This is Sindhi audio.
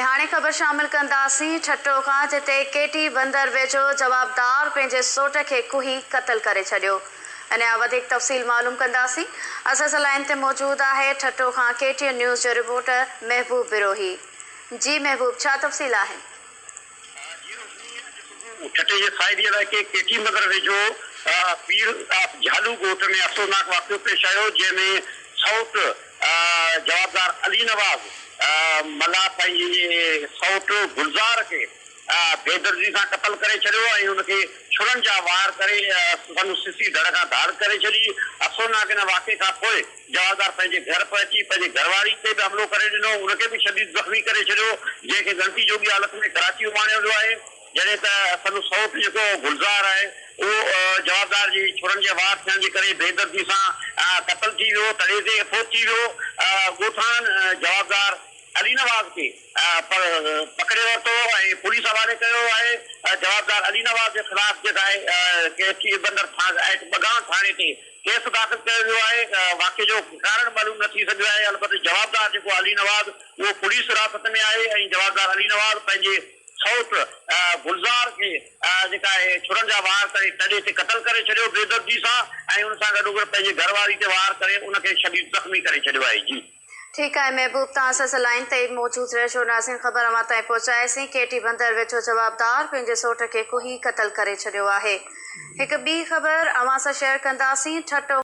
هاڻي خبر شامل ڪنداسين ٺٽو کان جتي ڪيٽي بندر ويجهو جوابدار پنهنجي سوٽ کي ڪهي قتل ڪري ڇڏيو. اڃا وڌيڪ تفصيل معلوم ڪنداسين. اسان سان لائين تي موجود آهي ٺٽو کان ڪي ٽي اين نيوز جو رپورٽر محبوب بروهي. جي محبوب ڇا تفصيل آهن؟ جي روشني اڄ صبح ٺٽي جي ساحلي علائقي ڪيٽي بندر ويجهو پير جهالو ڳوٺ ۾ افسوسناڪ واقعو پيش آيو جنهن ۾ سئوٽ جوابدار علي نواز ملاح پنهنجي سئوٽ گلزار کي بيدردي سان قتل ڪري ڇڏيو ۽ ان کي ڇرن جا وار ڪري سندس سسي ڌڙ کان ڌار ڪري ڇڏي. افسوسناڪ ان واقعي کان پوء جوابدار پنهنجي گهر پهچي پنهنجي گهرواري تي به حملو ڪري ڏنو، ان کي به شديد زخمي ڪري ڇڏيو، جنهن کي ڳڻتي جوڳي حالت ۾ ڪراچي اماڻيو ويو آهي. جڏهن ته سندس سئوٽ جيڪو گلزار آهي اهو جوابدار جي ڇرن جي وار ٿيڻ جي ڪري بيدردي سان قتل ٿي ويو، تڙي تي فوت ٿي ويو. ڳوٺاڻن جوابدار علي نواز کي پڪڙي ورتو ۽ پوليس حوالي ڪيو آهي. جوابدار علي نواز جي خلاف جيڪا آهي ڪيسي بندر ٻگهاڻ ٿاڻي تي ڪيس داخل ڪيو ويو آهي. واقعي جو ڪارڻ معلوم نه ٿي سگهيو آهي، البته جوابدار جيڪو علي نواز اهو پوليس حراست ۾ آهي ۽ جوابدار علي نواز پنهنجي سئوٽ گلزار کي جيڪا آهي ڇرن جا وار ڪري تڏي تي قتل ڪري ڇڏيو بيدردي سان ۽ ان سان گڏوگڏ پنهنجي گهر واري تي وار ڪري ان کي شديد زخمي ڪري ڇڏيو آهي جي. ٺيڪ آهي محبوب توهان اسان سان لائين تي ئي موجود رهجو ناظرين خبر اوهان تائين پهچائيسين ڪيٽي بندر ويجهو جوابدار پنهنجي سئوٽ کي ڪهي قتل ڪري ڇڏيو آهي هڪ ٻي خبر اوهان سان شيئر ڪنداسين ٺٽو.